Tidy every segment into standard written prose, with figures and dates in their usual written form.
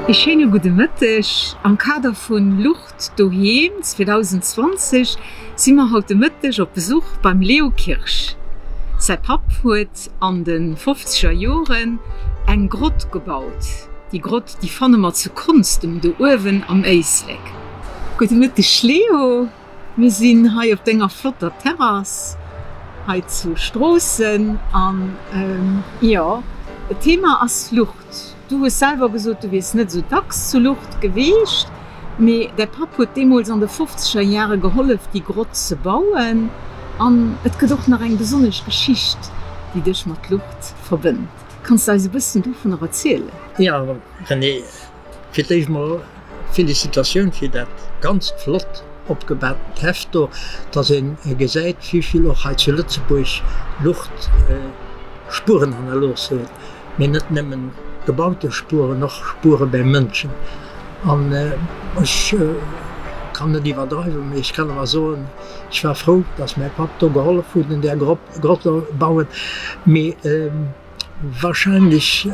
Ee schéine gudde Mëtteg. Am Kader vun Lucht doheem 2020 si mer haut de Mëtteg op Besuch beim Leo Kirsch. Säi Papp huet an de fofzeger Joren eng Grott gebaut. Déi Grott, déi fanne mer zu Konstem do uewen am Éislek. Gudde Mëtteg Leo. Mir sinn hei op denger flotter Terrass hei zu Stroossen an jo, d'Thema ass Lucht. Du hues selwer gesot, du wiers net esou dacks zu Lourdes geweecht, mee däi Papp huet deemools an de fofzeger Jahre gehollef déi Grott ze bauen an et gëtt och nach eng besonnesch Geschicht, déi dech mat Lourdes verbënnt. Kanns de eis e bëssen dovunner erzielen? Jo Renée, Fir d'éischt mol Felicitatioun fir dat ganzt flott opgebautent Heft do, dass een gesäit wéivill och hei zu Lëtzebuerg Lucht Spueren hannerlooss huet, mee net nëmmen gebaute Spueren, och Spuere bei Mënschen. An ech kann net iwwerdreiwen, mee ech kann awer soen, ech war frou, dass mäi Papp do gehollef huet un där Grott bauen, mee. Wahrscheinlech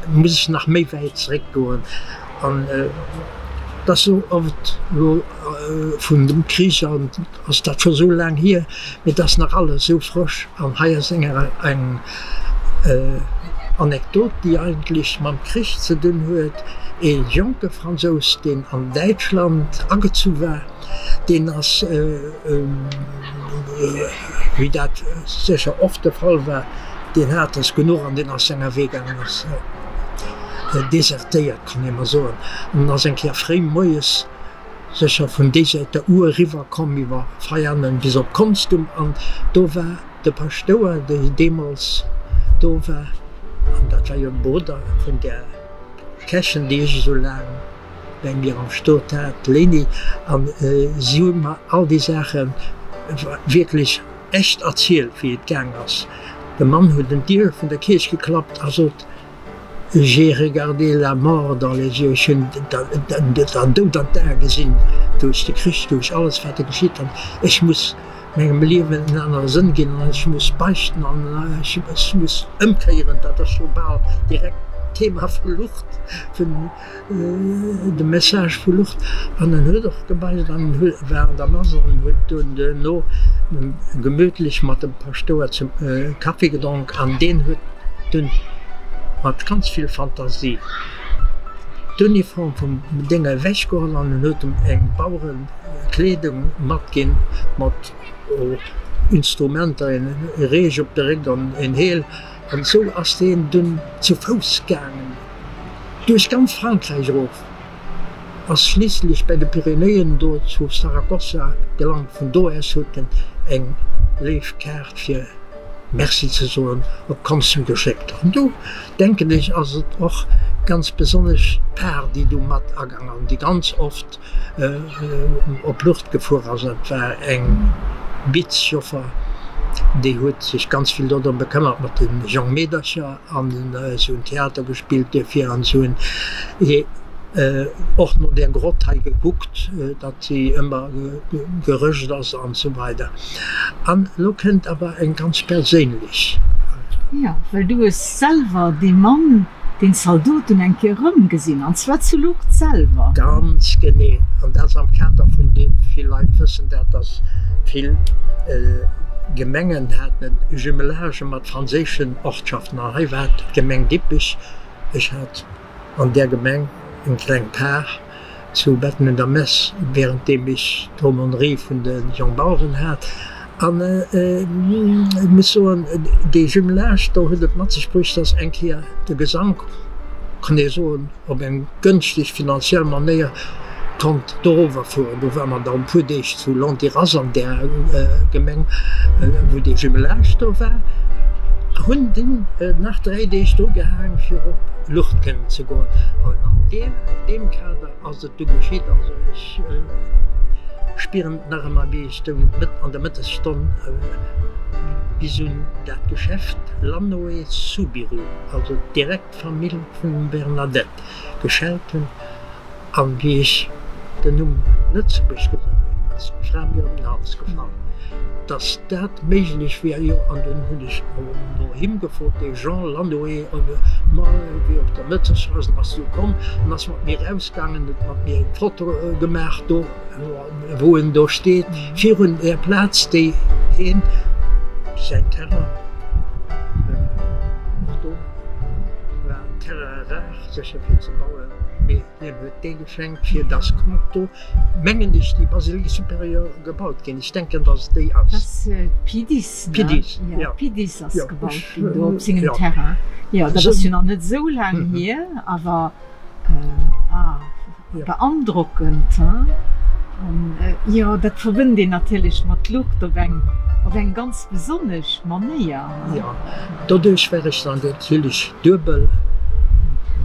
muss ech nach méi wäit zeréck goen an et ass sou oft elo vun dem Krich an ass dat scho sou laang hier, mee et ass nach alles sou frësch an hei ass eng eng Anekdot déi eigentlech mam Krich ze dunn huet. Ee jonke Fransous deen an Däitschland agezu war, deen ass wéi dat sécher oft de Fall war, deen hat es genuch an deen ass senger Wee gaangen, ass desertéiert, kann ee mol soen, an ass eng Kéier fréi moies sécher vun déi Säit der Our eriwwer komm, iwwer Veianen bis op Konstum, an do war de Paschtouer, dee deemools do war, an dat war jo de Brudder vun där Kächen, déi ech esou laang. Bäi mir am Stot hat, d'Léini, an si hu mer all déi Saache wierklech echt erzielt, wéi et gaang ass. De Mann huet un d'Dier vun der Kierch geklappt a sot, J'ai regardé la mort dans les yeux, ech hunn den Doud an d'Ae gesinn, duerch de Krich, duerch alles wat do geschitt, an ech muss mengem Liewen en anere Sënn ginn an ech muss beichten an ech muss ëmkéieren. Dat ass jo bal direkt d'Thema vu Lucht, vun. De Message vu Lourdes an en huet och gebeicht an en war an der Mass an en huet dunn duerno gemütlech mat dem Paschtouer zum Kaffi gedronk an deen huet dunn mat ganz vill Fantasie d'Uniform vum Dénger ewech geholl an en huet em eng Bauerekleedung matginn mat Instrumenter, en Reech op de Réck an en Heel an esou ass deen dunn zu Fouss gaangen. Duerch ganz Frankräich erof, ass schliisslech bäi de Pyrenäen do zu Saragossa gelant. Vun do aus huet en eng léif Kaart fir Merci ze soen op Konsum geschéckt. An do denken ech ass et och ganz besonnesch d'Par déi do mat agaang an déi ganz oft op Lourdes gefuer ass. Dat war eng Bitzjoffer, déi huet sech ganz vill dodrëm bekëmmert mat de Jongmeedercher an se hunn Theater gespillt duerfir an se hunn och no där Grott hei gekuckt, datt se ëmmer gerëscht ass an esou weider. An elo kënnt awer eng ganz perséinlech. Jo, well du hues selwer dee Mann Deen Zaldot dunn eng Kéier erëmgesinn, an zwar zu Lourdes selwer. Ganz genee, an dat ass am Kader vun deem, vill Leit wëssen dat, dass vill Gemengen haten e Jumelage mat franséischen Ortschaften, an hei war d'Gemeng Dippech. Ech hat an där Gemeng eng kleng Par zu Betten un der Mess, währenddeem ech d'Aumônerie vun de Jongbaueren hat. An ech muss soen, dee Jumelage do huet et mat sech bruecht, dass eng Kéier de Gesank, kann ee soen, op eng gënschteg finanziell Manéier konnt dorower fueren. Do ware mer dann e puer Deeg zu Landiras an där Gemeng, wou dee Jumelage do war, hunn dunn nach 3 Deeg do gehaang, fir op Lourdes kënnen ze goen. An an deem Kader ass et du geschitt. Also ech spieren et nach ëmmer, wéi ech do an der Mëttesstonn bis un dat Geschäft Lanoe Soubirous, also direkt d'Famill vum Bernadette, geschellt hunn. An wéi ech den Numm Lëtzebuerg gesot hunn, ass. Fra mir ëm den Hals gefall, dass dat méiglech wier. Jo, an dunn hunn ech no him gefrot, dee Jean Lanoé, ma wéi op der Mëttespaus, en ass du komm an ass mat mir erausgaangen, huet mat mir eng Foto gemaach do, wou en do steet, virun där Plaz, déi hien, säin Terrain, och do war en Terrain rar, sécher fir ze bauen, mee hien huet dee geschenkt, fir dass konnt do, mengen ech, déi Basilique supérieure gebaut ginn. Ech denken, dass et déi ass. Dat ass d'Pidis, ne? D'Pidis, jo. D'Pidis ass gebaut ginn do op sengem Terrain. Jo, dat ass jo nach net esou laang hier, awer. Ah, beandrockend, hein? An jo, dat verbënnt een natierlech mat Luucht op eng, op eng ganz besonnesch Manéier, hein? Jo, doduerch war ech dann natierlech duebel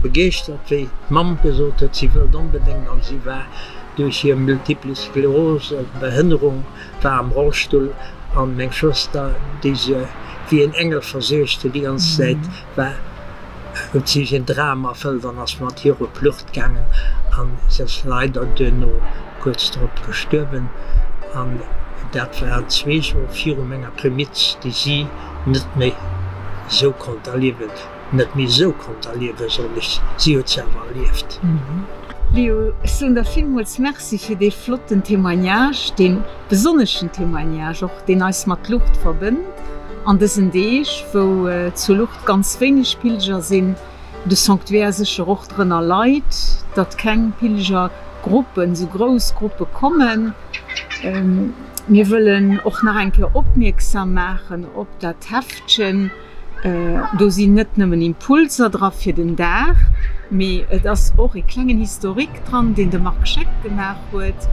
begeeschtert, wéi d'Mamm gesot huet, si wëllt onbedéngt, an si war duerch hir Multiple Sklerose, Behënnerung, war am Rollstull, an meng Schwëster, déi se wéi en Engel versuergt huet déi ganz Zäit, war huet si sech en Dram erfëllt an ass mat hir op Lourdes gaangen an si ass leider duerno kuerz drop gestuerwen an dat war zwee Joer viru menger Primiz, déi si net méi esou konnt erliewen, net méi esou konnt erliewen, soen ech, si huet se awer erlieft. Leo, ech soen der villmools Merci fir dee flotten Témoignage, dee besonneschen Témoignage och, deen eis mat Lourdes verbënnt an dësen Deeg, wou zu Lourdes ganz wéineg Pilger sinn, de Sanctuaire sécher och drënner leit, datt keng Pilgergruppen, esou grouss Gruppe kommen. Mir wëllen och nach eng Kéier opmierksam maachen op dat Heftchen. Do sinn net nëmmen Impulser dra fir den Dag, mee et ass och e klengen Historique dran, deen de Marc Scheck gemaach huet,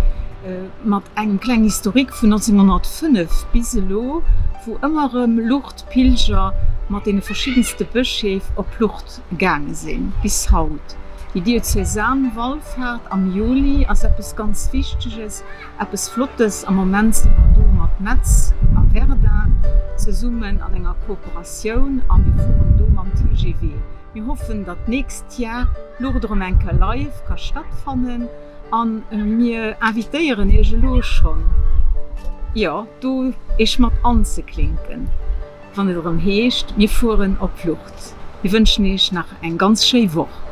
mat engem klengen Historique vun 1905 bis elo, wou ëmmer erëm Lourdes-Pilger mat deene verschiddenste Bëscheef op Lourdes gaange sinn, bis haut. Déi Diözesan-Wallfaart am Juli ass eppes ganz Wichteges. Eppes Flottes, Am Moment si mer do mat Metz a Verdun zesummen an enger Kooperatioun a mir fueren do mam TGV. Mir hoffen, datt d'nächst Jar Lourdes erëm eng Kéier live ka stattfannen a mir invitéieren Iech elo schonn, jo, do Iech mat anzeklinken. Wann et erëm heescht, mir fueren op Lourdes. Mir wënschen Iech nach eng ganz schéi Woch.